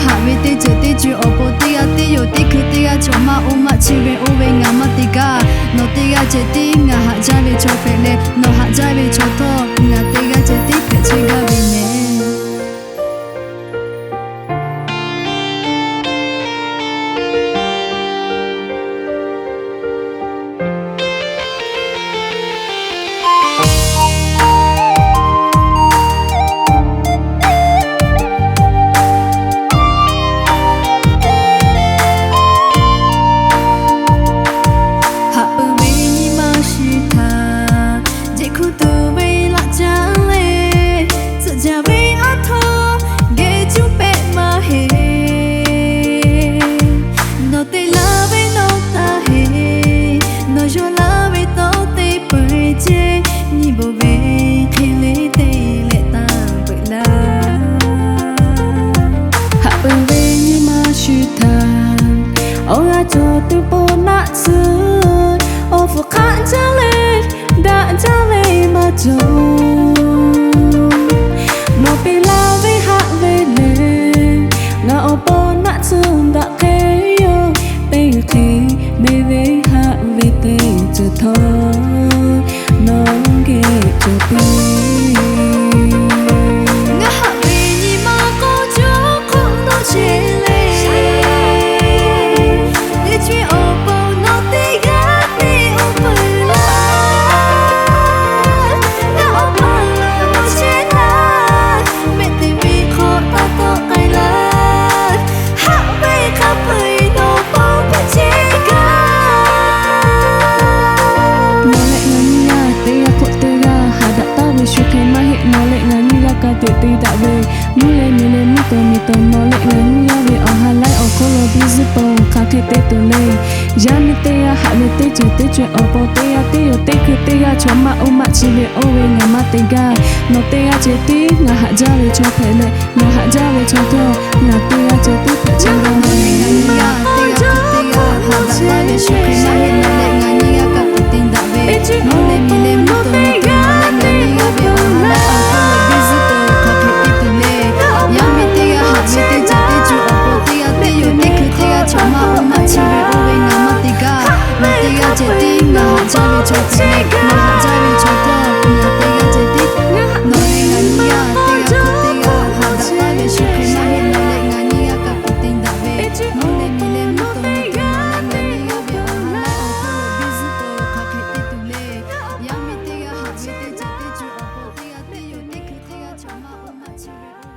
Haꞈ ve teˇ ceuˬ teˇ ceuˬ awˬ pon teˇ g'aˇ teˇ yoˬ teˇ hkui teˇ g'aˇ chaw maˇ oˇ maˇ chi ve oˇ ve ngaˬ maˇ te gaˇ. Nawˬ teˇ g'aˇ ceh tiˉ ngaˬ haꞈ jaˇ ve chaw hpehꞈ leh, nawˬ haꞈ jaˇ ve chaw htawˇ ngaˬ teˇ g'aˇ ceh tiˉ hpehꞈ chehˇ gaˇ ve mehˍ. Haꞈ peuˬ ve nyi ma shu htaꞈ jeꞈ hkuˇ tuˬ ve laꞈ caˉ leh, tcuhꞈ jaˇ ve aˉ htoꞈ geh cuˇ pehˆ maˇ heˆ. Nawˬ te laˇ ve nawˬ taˇ heˆ. Nawˬ yaw laˇ ve tawˇ te peuˬ ceˇ, nyi bawˬ ve hk'e le te leh tanˇ peuˬ laˇ. Haꞈ peuˬ ve nyi ma shu htaꞈ awˬ g'aˇ cawˬ tuˬ po naˆ tsuhˇ, awˬ hpfuhˇ hk'aˆ jaˇ leh daꞈ jaˇ ve maˇ cawˬ. Nawˬ te laˇ ve haꞈ ve lehˬ, ngaˬ awˬ pon naˆ tsuhˇ daꞈ hk'e yoˬ. Teˇ hk'e neˇ ve haꞈ ve teˇ ceuˬ htawˇ nawˬ geh cawˬ piˇ. Ngaˬ haꞈ ve nyi ma k'o, co hk'oˆ nawˬ chehˇ leh, teˇ co-e awˬ pon nawˬ teˇ g'aˇ te oˇ peuˬ laˇ. Ngaˬ awˬ pa lo nawˬ chehˇ laˇ, mehˆ teˇ ve hk'aw taˇ tawˆ k'ai laˇ. Haꞈ ve hk'a peu-eˬ nawˬ pon hpehꞈ chehˇ gaˇ. Nawˬ leh ngaˬ nyiˇ g'aˇ teˇ g'aˇ hk'oˆ teˇ g'aˇ haꞈ daꞈ taˍ ve shu hk'e maˇ heˆ. Nawˬ leh ngaˬ nyiˇ g'aˇ ka tiꞈ te daꞈ ve, mvuhˇ leh miˬ leh mvuhˇ taw miˬ taw nawˬ leh ngaˬ nyiˇ g'aˇ ve awˬ ha laiˉ awˬ hk'oˆ lo biˇ zuhˆ peuˬ hk'aˬ hk'e te tuˬ le. Yaˇ miˇ teˇ g'aˇ haꞈ ve teˇ ceuˬ teˇ ceuˬ awˬ pon teˇ g'aˇ teˇ yoˬ teˇ hkui teˇ g'aˇ chaw maˇ oˇ maˇ chi ve oˇ ve ngaˬ maˇ te gaˇ. Nawˬ teˇ g'aˇ ceh tiˉ ngaˬ haꞈ jaˇ ve chaw hpehꞈ leh, nawˬ haꞈ jaˇ ve chaw htawˇ ngaˬ teˇ g'aˇ ceh tiˉ hpehꞈ chehˇ gaˇ. Nawˬ leh ngaˬ nyiˇ g'aˇ teˇ g'aˇ hk'oˆ teˇ g'aˇ haꞈ daꞈ taˍ ve shu hk'e maˇ heˆ. Nawˬ leh ngaˬ nyiˇ g'aˇ ka tiꞈ te daꞈ ve, mvuhˇ leh miˬ leh mvuhˇ taw miˬ taw nawˬ leh ngaˬ nyiˇ g'aˇ ve awˬ ha laiˉ awˬ hk'oˆ lo biˇ zuhˆ peuˬ hk'aˬ hk'e te tuˬ le. Yaˇ miˇ teˇ g'aˇ haꞈ ve teˇ ceuˬ teˇ ceuˬ awˬ pon teˇ g'aˇ teˇ yoˬ teˇ hkui teˇ g'aˇ chaw maˇ oˇ maˇ chi ve oˇ ve ngaˬ maˇ te gaˇ. Nawˬ teˇ g'aˇ ceh tiˉ ngaˬ haꞈ jaˇ ve chaw hpehꞈ leh, nawˬ haꞈ jaˇ ve chaw htawˇ ngaˬ teˇ g'aˇ ceh tiˉ. Nawˬ leh ngaˬ nyiˇ g'aˇ teˇ g'aˇ hk'oˆ teˇ g'aˇ haꞈ daꞈ taˍ ve shu hk'e maˇ heˆ. Nawˬ leh ngaˬ nyiˇ g'aˇ ka tiꞈ te daꞈ ve, mvuhˇ leh miˬ leh mvuhˇ taw miˬ taw nawˬ leh ngaˬ nyiˇ g'aˇ ve awˬ ha laiˉ awˬ hk'oˆ lo biˇ zuhˆ peuˬ hk'aˬ hk'e te tuˬ le. Yaˇ miˇ teˇ g'aˇ haꞈ ve teˇ ceuˬ teˇ ceuˬ awˬ pon teˇ g'aˇ teˇ yoˬ teˇ hkui teˇ g'aˇ chaw maˇ oˇ maˇ chi ve oˇ